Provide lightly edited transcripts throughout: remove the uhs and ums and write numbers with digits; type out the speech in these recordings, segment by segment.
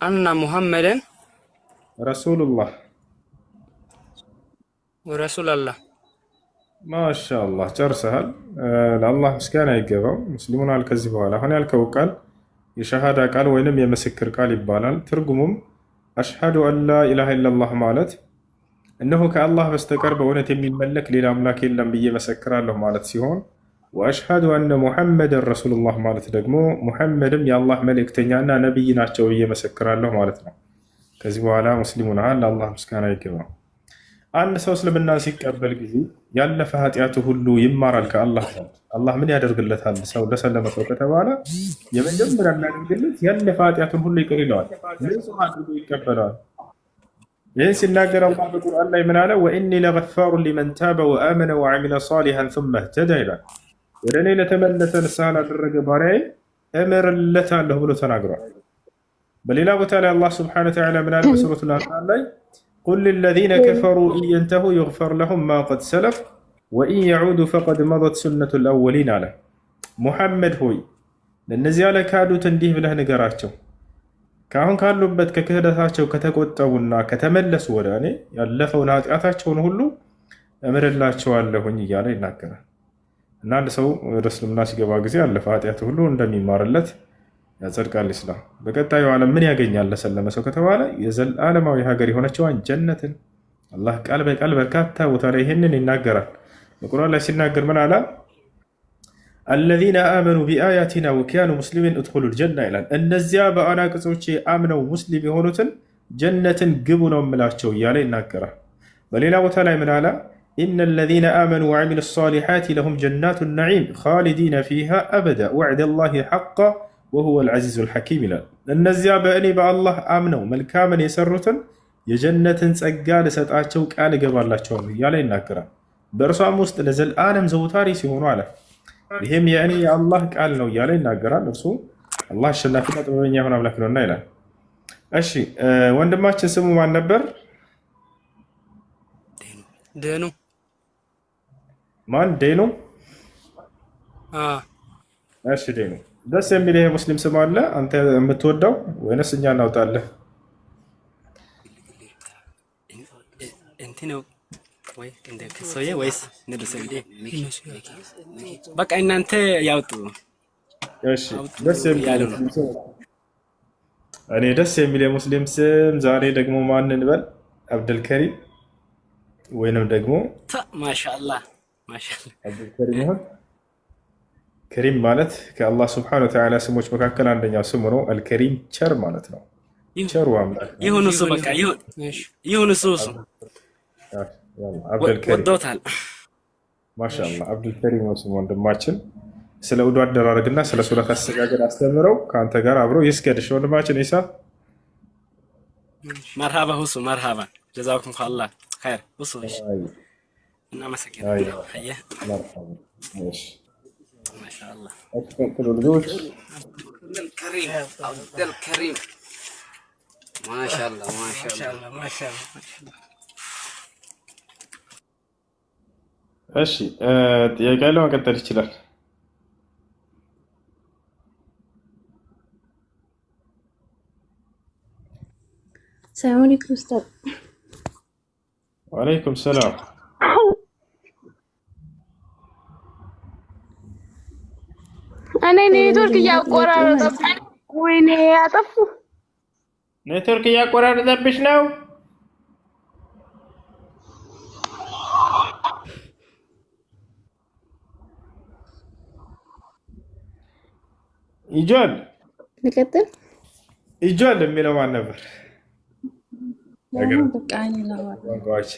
أن محمدا رسول الله። رسول الله። ማሻአላህ ጨርሰሃል። ለአላህ ምስጋና ይገባው። ሙስሊሙን ሆነሃል ከዚህ በኋላ አሁን ያልከው ቃል የሸሃዳ ቃል ወይንም የምስክር ቃል ይባላል። ትርጉሙም أشهد أن لا إله إلا الله ማለት እነሆ ከአላህ በስተቀር በእውነት የሚመለክ ሌላ አምላክ የለም ብዬ መሰክራለሁ ማለት ሲሆን وأشهد أن محمدا رسول الله ማለት ደግሞ ሙሐመድም የአላህ መልእክተኛና ነቢይ ናቸው ብዬ መሰክራለሁ ማለት ነው። ከዚህ በኋላ ሙስሊም ሆነሃል። ለአላህ ምስጋና ይገባው። አንድ ሰው እስልምናን ሲቀበል ጊዜ ያለፈ ኃጢአቱ ሁሉ ይማራል ከአላህ ዘንድ። አላህ ምን ያደርግለታል? ሰው ለሰለመ ሰው ከተባለ የመጀመሪያ የሚያደርግለት ያለፈ ኃጢአቱን ሁሉ ይቅር ይለዋል፣ ንጹህ አድርጎ ይቀበለዋል። ይህን ሲናገር አላህ በቁርአን ላይ ምን አለ? وإني لغفار لمن تاب وآمن وعمل صالحا ثم اهتدى ይላል። ወደ እኔ ለተመለሰ ንስሐ ላደረገ ባሪያዬ እምርለታለሁ ብሎ ተናግሯል። በሌላ ቦታ ላይ አላህ سبحانه وتعالى ምን አለ? በሱረቱል አንዓም ላይ قل للذين كفروا إن ينتهوا يغفر لهم ما قد سلف وإن يعودوا فقد مضت سنة الأولين አለ። ሙሐመድ ሆይ ለእነዚያ ለካዱት እንዲህ ብለህ ንገራቸው ከአሁን ካሉበት ከክህደታቸው ከተቆጠቡና ከተመለሱ ወደ እኔ ያለፈውን ኃጢአታቸውን ሁሉ እምርላቸዋለሁኝ እያለ ይናገራል። እና አንድ ሰው ወደ እስልምና ሲገባ ጊዜ ያለፈ ኃጢአት ሁሉ እንደሚማርለት ያጸድቃል ኢስላም። በቀጣዩ ዓለም ምን ያገኛል ለሰለመ ሰው ከተባለ የዘላለማዊ ሀገር የሆነችዋን ጀነትን አላህ ቃል በቃል በርካታ ቦታ ላይ ይህንን ይናገራል። በቁርአን ላይ ሲናገር ምን አላ? الذين آمنوا بآياتنا وكانوا مسلمين ادخلوا الجنة ይላል። እነዚያ በአናቅጾቼ አምነው ሙስሊም የሆኑትን ጀነትን ግቡ ነው የምላቸው እያለ ይናገራል። በሌላ ቦታ ላይ ምን አላ? إن الذين آمنوا وعملوا الصالحات لهم جنات النعيم خالدين فيها أبدا وعد الله حقا وهو العزيز الحكيم ይላል። እነዚያ በእኔ በአላህ አምነው መልካምን የሰሩትን የጀነትን ጸጋ ልሰጣቸው ቃል እገባላቸዋለሁ እያለ ይናገራል። በእርሷም ውስጥ ለዘላለም ዘውታሪ ሲሆኑ አለ። ይህም የእኔ የአላህ ቃል ነው እያለ ይናገራል። እርሱ አላህ አሸናፊና ጥበበኛ የሆነ አምላክ ነውና ይላል። እሺ ወንድማችን ስሙ ማን ነበር? ደኑ። ማን? ዴኑ። እሺ ዴኑ፣ ደስ የሚል ይሄ ሙስሊም ስም አለ አንተ የምትወደው ወይንስ እኛ እናውጣለህ? እንትን ወይ እንደ ሰውዬ ወይስ ንድስ እንዴ? በቃ እናንተ ያውጡ። እሺ ደስ የሚል እኔ ደስ የሚል የሙስሊም ስም ዛሬ ደግሞ ማን እንበል? አብደልከሪም ወይንም ደግሞ ማሻአላህ ማሻአላህ አብዱልከሪም ይሁን። ከሪም ማለት ከአላህ سبحانه وتعالى ስሞች መካከል አንደኛው ስሙ ነው። አልከሪም ቸር ማለት ነው። ቸሩ አምላክ ይሁን እሱ በቃ ይሁን ይሁን እሱ እሱ አብዱልከሪም ወዶታል። ማሻአላህ አብዱልከሪም ነው ስሙ። ወንድማችን ስለ ውዱ አደራረግና ስለ ሶላት አሰጋገድ አስተምረው ከአንተ ጋር አብሮ ይስገድሽ ወንድማችን ኢሳ። መርሃባ ሁሱ መርሃባ جزاكم الله خير ሁሱ። እናመሰግናለን። አየህ ማሻአላህ ልጆች አብዱልከሪም አብዱልከሪም ማሻአላህ ማሻአላህ ማሻአላህ። እሺ ጥያቄ ያለው መቀጠል ይችላል። ሰላም አለይኩም ኡስታዝ። ወአለይኩም ሰላም። እኔ ኔትወርክ እያቆራረጠ ወይኔ አጠፉ። ኔትወርክ እያቆራረጠብሽ ነው። ይጇል ልቀጥል። ይጇል የሚለው ማን ነበር? ቋንቋዎች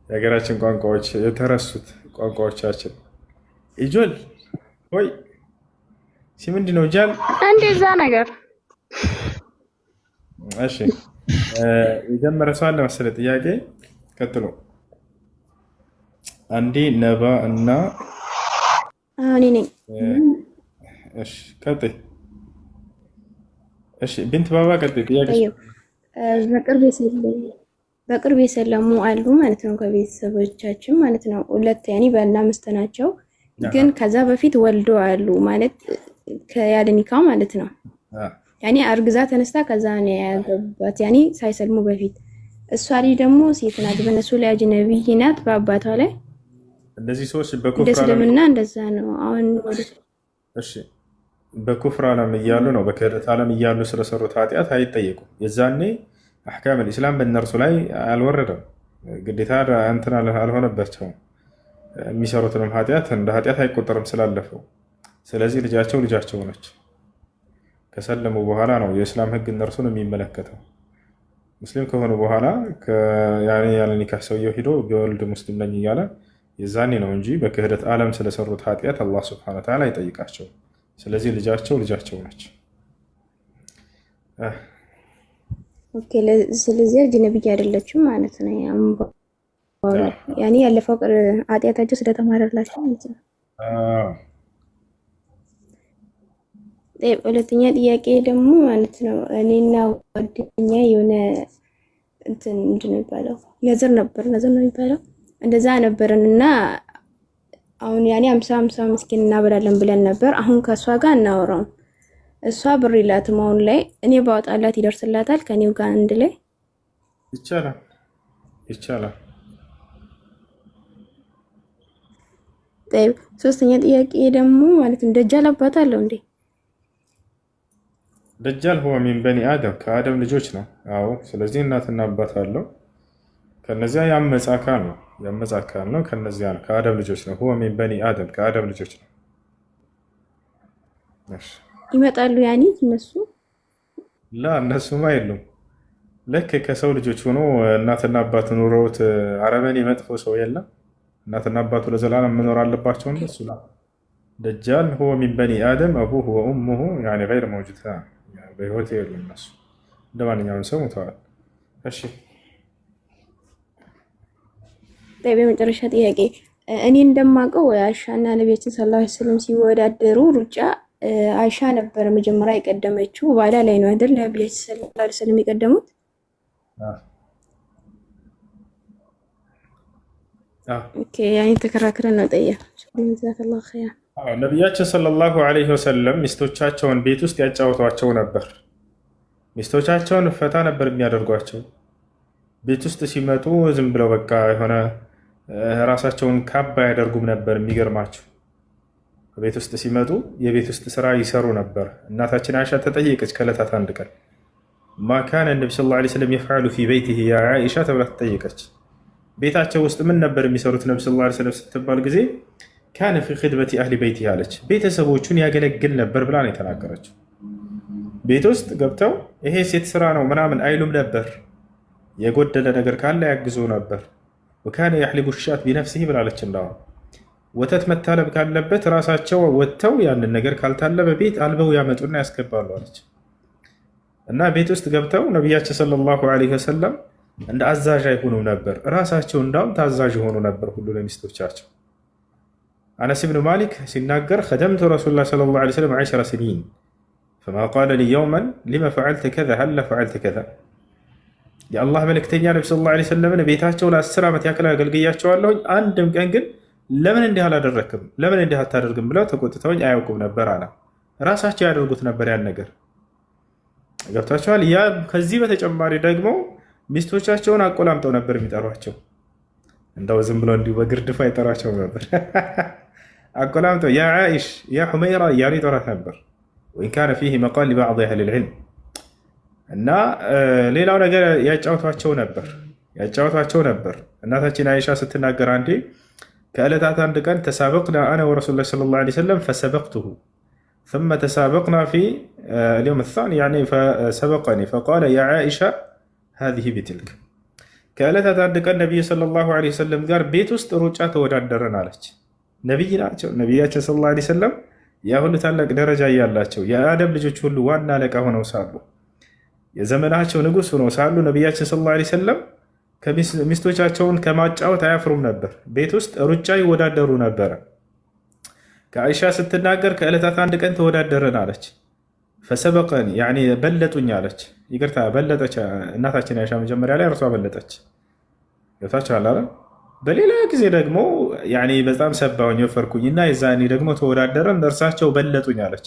የሀገራችን ቋንቋዎች የተረሱት ቋንቋዎቻችን ይጇል ወይ ሲ ምንድን ነው ጃል? እንደዛ ነገር። እሺ የጀመረ ሰው አለ መሰለህ ጥያቄ ቀጥሎ አንዴ ነባ እና እኔ ነኝ። እሺ ቀጥይ። እሺ ቢንት ባባ ቀጥይ ጥያቄ። በቅርብ የሰለሙ አሉ ማለት ነው፣ ከቤተሰቦቻችን ማለት ነው። ሁለት ያኔ ባልና ሚስት ናቸው፣ ግን ከዛ በፊት ወልዶ አሉ ማለት ያለ ኒካ ማለት ነው። ያኔ አርግዛ ተነስታ ከዛ ነው ያገባት፣ ያኔ ሳይሰልሙ በፊት። እሷ ልጅ ደግሞ ሴት ናት፣ በእነሱ ላይ አጅነቢይ ናት፣ በአባቷ ላይ። እነዚህ ሰዎች እንደ በኩፍር ዓለም እስልምና እንደዛ ነው። አሁን ወደ እሺ፣ በኩፍር ዓለም እያሉ ነው፣ በክህደት ዓለም እያሉ ስለሰሩት ኃጢአት አይጠየቁም። የዛኔ أحكام الإسلام በእነርሱ ላይ አልወረደም፣ ግዴታ እንትን አልሆነባቸውም። የሚሰሩትንም ኃጢአት እንደ ኃጢአት አይቆጠርም ስላለፈው። ስለዚህ ልጃቸው ልጃቸው ነች። ከሰለሙ በኋላ ነው የእስላም ሕግ እነርሱን የሚመለከተው። ሙስሊም ከሆኑ በኋላ ያለ ኒካህ ሰውየው ሂዶ ቢወልድ ሙስሊም ነኝ እያለ የዛኔ ነው እንጂ በክህደት ዓለም ስለሰሩት ኃጢአት አላህ سبحانه وتعالى አይጠይቃቸውም። ስለዚህ ልጃቸው ልጃቸው ነች። Okay። ስለዚህ አጅነቢይ አይደለችም ማለት ነው። ያኔ ያለፈው ኃጢአታቸው ስለተማረላቸው ማለት ነው። ሁለተኛ ጥያቄ ደግሞ ማለት ነው እኔና ጓደኛ የሆነ እንትን ምንድን ነው የሚባለው ነዝር ነበር፣ ነዝር ነው የሚባለው፣ እንደዛ ነበርን እና አሁን ያኔ 50 50 ምስኪን እናበላለን ብለን ነበር። አሁን ከእሷ ጋር እናወራውም፣ እሷ ብር የላትም አሁን ላይ፣ እኔ ባወጣላት ይደርስላታል ከኔው ጋር አንድ ላይ? ይቻላል፣ ይቻላል። ሶስተኛ ጥያቄ ደግሞ ማለት ነው ደጃል አባት አለው እንዴ? ደጃል هو من بني آدم፣ ከአደም ልጆች ነው። አዎ፣ ስለዚህ እናትና አባት አለው። ከነዚያ ያመፀ አካል ነው፣ ያመፀ አካል ነው። ከነዚያ ነው፣ ከአደም ልጆች ነው። هو من بني آدم፣ ከአደም ልጆች ነው። እሺ። ይመጣሉ ያኔ እነሱ? لا፣ እነሱማ የሉም። ልክ ከሰው ልጆች ሆኖ እናትና አባት ኑረውት አረመኔ መጥፎ ሰው የለም። እናትና አባቱ ለዘላለም መኖር አለባቸው። እነሱ لا፣ ደጃል هو من بني آدم، أبوه وأمه يعني غير موجود፣ በህይወት የሉም። እነሱ እንደ ማንኛውም ሰው ሙተዋል። እሺ። طيب፣ የመጨረሻ ጥያቄ፣ እኔ እንደማውቀው አይሻና ነቢያችን صلى الله عليه وسلم ሲወዳደሩ ሩጫ አይሻ ነበር መጀመሪያ የቀደመችው። በኋላ ላይ ነው አይደል ነቢያችን صلى الله عليه وسلم የቀደሙት? Okay፣ ያኔ ተከራክረን ነው ጠየቅ። جزاك الله خير። ነቢያችን صلى الله عليه وسلم ሚስቶቻቸውን ቤት ውስጥ ያጫውቷቸው ነበር። ሚስቶቻቸውን ፈታ ነበር የሚያደርጓቸው። ቤት ውስጥ ሲመጡ ዝም ብለው በቃ የሆነ ራሳቸውን ካባ ያደርጉም ነበር። የሚገርማቸው ቤት ውስጥ ሲመጡ የቤት ውስጥ ስራ ይሰሩ ነበር። እናታችን አይሻ ተጠየቀች ከዕለታት አንድ ቀን፣ ما كان النبي صلى الله عليه وسلم يفعل في بيته يا عائشة ተብላ ተጠየቀች። ቤታቸው ውስጥ ምን ነበር የሚሰሩት ነቢ صلى الله عليه وسلم ስትባል ጊዜ كان في خدمة أهل بيته አለች። ቤተሰቦቹን ያገለግል ነበር ብላ ነው የተናገረችው። ቤት ውስጥ ገብተው ይሄ ሴት ስራ ነው ምናምን አይሉም ነበር። የጎደለ ነገር ካለ ያግዙ ነበር። وكان يحلب الشاة بنفسه ብላለች። እንዳውም ወተት መታለብ ካለበት ራሳቸው ወጥተው ያንን ነገር ካልታለበ ቤት አልበው ያመጡና ያስገባሉ አለች። እና ቤት ውስጥ ገብተው ነቢያችን صلى الله عليه وسلم እንደ አዛዥ አይሆኑም ነበር። ራሳቸው እንዳውም ታዛዥ የሆኑ ነበር ሁሉ ለሚስቶቻቸው። አነስ ብኑ ማሊክ ሲናገር خدمت رسول الله صلى الله عليه وسلم 10 سنين فما قال لي يوما لم فعلت كذا، هلا فعلت كذا። የአላህ መልእክተኛ ነቢ صلى الله عليه وسلم ን ቤታቸው ለ10 ዓመት ያክል አገልግያቸዋለሁኝ። አንድም ቀን ግን ለምን እንዲህ አላደረክም፣ ለምን እንዲህ አታደርግም ብለው ተቆጥተውኝ አያውቁም ነበር አለ። ራሳቸው ያደርጉት ነበር ያን ነገር፣ ገብቷቸዋል። ያ ከዚህ በተጨማሪ ደግሞ ሚስቶቻቸውን አቆላምጠው ነበር የሚጠሯቸው። እንደው ዝም ብሎ እንዲሁ በግርድፉ አይጠሯቸውም ነበር። አቆላምጠው يا عائش، يا حميرة እያሉ ይጠሯት ነበር። وإن كان فيه مقال لبعض أهل العلم። እና ሌላው ነገር ያጫውቷቸው ነበር፣ ያጫውቷቸው ነበር። እናታችን አይሻ ስትናገር አንዴ ከዕለታት አንድ ቀን تسابقنا أنا ورسول الله صلى الله عليه وسلم فسبقته، ثم تسابقنا في اليوم الثاني يعني فسبقني، فقال يا عائشة هذه بتلك። ከዕለታት አንድ ቀን ነቢዩ صلى الله عليه وسلم ጋር ቤት ውስጥ ሩጫ ተወዳደረን አለች። ነቢይ ናቸው። ነቢያችን صلى الله عليه وسلم ያ ሁሉ ታላቅ ደረጃ እያላቸው፣ የአደም ልጆች ሁሉ ዋና አለቃ ሆነው ሳሉ፣ የዘመናቸው ንጉሥ ሆነው ሳሉ ነቢያችን صلى الله عليه وسلم ሚስቶቻቸውን ከማጫወት አያፍሩም ነበር። ቤት ውስጥ ሩጫ ይወዳደሩ ነበረ። ከአይሻ ስትናገር ከዕለታት አንድ ቀን ተወዳደረን አለች። فسبقني يعني በለጡኝ አለች። ይቅርታ፣ በለጠች። እናታችን አይሻ መጀመሪያ ላይ እርሷ በለጠች። ገብታችኋል አይደል? በሌላ ጊዜ ደግሞ يعني በጣም ሰባሁኝ ወፈርኩኝ እና የዛኔ ደግሞ ተወዳደረን እርሳቸው በለጡኝ አለች።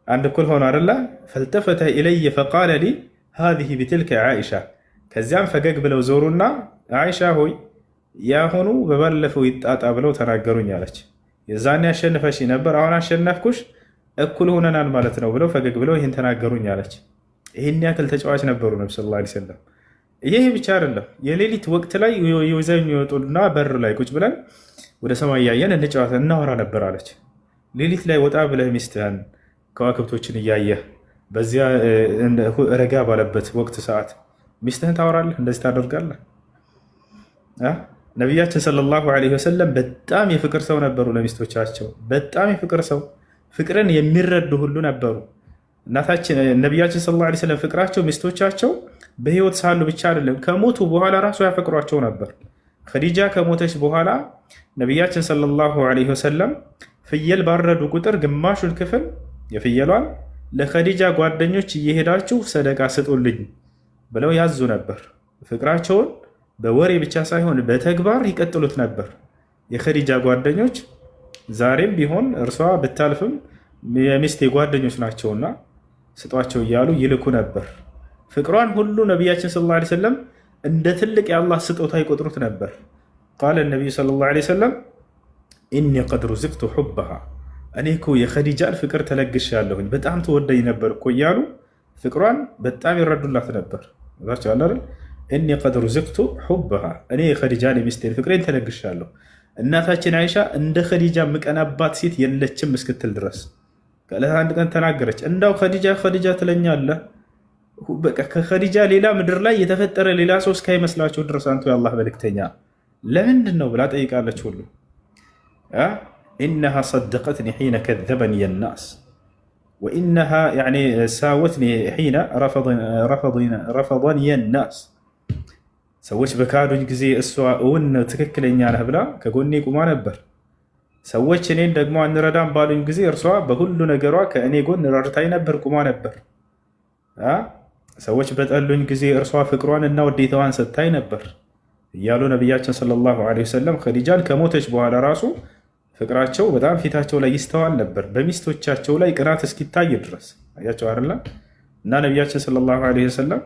አንድ እኩል ሆኖ አደለ? فالتفت إلي فقال لي هذه بتلك عائشة። ከዚያም ፈገግ ብለው ዞሩና አይሻ ሆይ ያሁኑ በባለፈው ይጣጣ ብለው ተናገሩኝ አለች። የዛኔ አሸንፈሽ ነበር፣ አሁን አሸነፍኩሽ፣ እኩል ሆነናል ማለት ነው ብለው ፈገግ ብለው ይህን ተናገሩኝ አለች። ይህን ያክል ተጫዋች ነበሩ ነብ صلى الله عليه وسلم። ይህ ብቻ አይደለም። የሌሊት ወቅት ላይ ይዘኝ ይወጡና በር ላይ ቁጭ ብለን ወደ ሰማይ እያየን እንጫወት እናወራ ነበር አለች። ሌሊት ላይ ወጣ ብለህ ሚስትህን ከዋክብቶችን እያየህ በዚያ ረጋ ባለበት ወቅት ሰዓት ሚስትህን ታወራለህ፣ እንደዚህ ታደርጋለህ። ነቢያችን صلى الله عليه وسلم በጣም የፍቅር ሰው ነበሩ። ለሚስቶቻቸው በጣም የፍቅር ሰው፣ ፍቅርን የሚረዱ ሁሉ ነበሩ። እናታችን ነቢያችን صلى الله عليه وسلم ፍቅራቸው ሚስቶቻቸው በህይወት ሳሉ ብቻ አይደለም፣ ከሞቱ በኋላ ራሱ ያፈቅሯቸው ነበር። ኸዲጃ ከሞተች በኋላ ነቢያችን صلى الله عليه وسلم ፍየል ባረዱ ቁጥር ግማሹን ክፍል የፍየሏን ለኸዲጃ ጓደኞች እየሄዳችሁ ሰደቃ ስጡልኝ ብለው ያዙ ነበር። ፍቅራቸውን በወሬ ብቻ ሳይሆን በተግባር ይቀጥሉት ነበር። የኸዲጃ ጓደኞች ዛሬም ቢሆን እርሷ ብታልፍም የሚስቴ ጓደኞች ናቸውና ስጧቸው እያሉ ይልኩ ነበር። ፍቅሯን ሁሉ ነቢያችን صلى الله عليه وسلم እንደ ትልቅ የአላህ ስጦታ ይቆጥሩት ነበር። قال النبي صلى الله عليه وسلم إني قد رزقت حبها፣ እኔ እኮ የኸዲጃን ፍቅር ተለግሻለሁኝ በጣም ትወደኝ ነበር እኮ እያሉ ፍቅሯን በጣም ይረዱላት ነበር። إني قد رزقت حبها፣ እኔ የኸዲጃን የሚስቴን ፍቅሬን ተለግሻለሁ። እናታችን አይሻ እንደ ኸዲጃ ምቀናባት ሴት የለችም እስክትል ድረስ ከዕለት አንድ ቀን ተናገረች። እንዳው ኸዲጃ ኸዲጃ ትለኛለህ፣ በቃ ከኸዲጃ ሌላ ምድር ላይ የተፈጠረ ሌላ ሰው እስካይመስላቸው ድረስ አንቱ የአላህ መልእክተኛ ለምንድን ነው ብላ ጠይቃለች። ሁሉ إنها صدقتني حين كذبني الناس وإنها ساوتني حين رفضني الناس። ሰዎች በካዱኝ ጊዜ እሷ እውን ትክክለኛ ነህ ብላ ከጎኔ ቁማ ነበር። ሰዎች እኔን ደግሞ አንረዳም ባሉኝ ጊዜ እርሷ በሁሉ ነገሯ ከእኔ ጎን ረድታኝ ነበር፣ ቁማ ነበር። ሰዎች በጠሉኝ ጊዜ እርሷ ፍቅሯን እና ውዴታዋን ሰጥታኝ ነበር እያሉ ነቢያችን صلى الله عليه وسلم ኸዲጃን ከሞተች በኋላ ራሱ ፍቅራቸው በጣም ፊታቸው ላይ ይስተዋል ነበር፣ በሚስቶቻቸው ላይ ቅናት እስኪታይ ድረስ። አያቸው አይደለ? እና ነቢያችን صلى الله عليه وسلم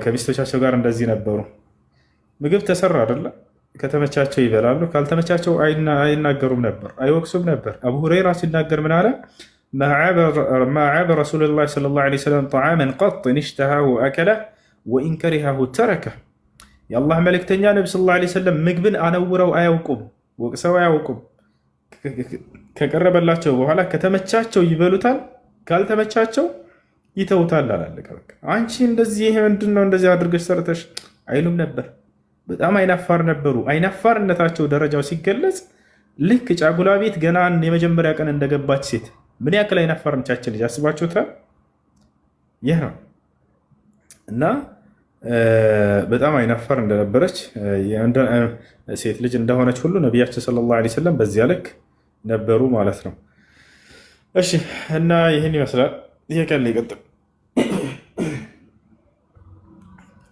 ከሚስቶቻቸው ጋር እንደዚህ ነበሩ። ምግብ ተሰራ አይደለ? ከተመቻቸው ይበላሉ፣ ካልተመቻቸው አይናገሩም ነበር፣ አይወቅሱም ነበር። አቡ ሁረይራ ሲናገር ምን አለ? ما عاب رسول الله صلى الله عليه وسلم طعاما قط إن اشتهاه أكله وإن كرهه تركه። የአላህ መልእክተኛ ነቢ صلى الله عليه وسلم ምግብን አነውረው አያውቁም፣ ወቅሰው አያውቁም። ከቀረበላቸው በኋላ ከተመቻቸው ይበሉታል፣ ካልተመቻቸው ይተውታል። አላለቀ በቃ። አንቺ እንደዚህ ይሄ ምንድን ነው እንደዚህ አድርገሽ ሰርተሽ አይሉም ነበር። በጣም አይናፋር ነበሩ። አይናፋርነታቸው ደረጃው ሲገለጽ ልክ ጫጉላ ቤት ገና የመጀመሪያ ቀን እንደገባች ሴት ምን ያክል አይናፋር ነቻችን ልጅ አስባችሁታል? ይህ ነው እና በጣም አይናፋር እንደነበረች ሴት ልጅ እንደሆነች ሁሉ ነቢያችን صلى الله عليه وسلم በዚያ ልክ ነበሩ ማለት ነው። እሺ እና ይህን ይመስላል። ይሄ ቀን ይቀጥል።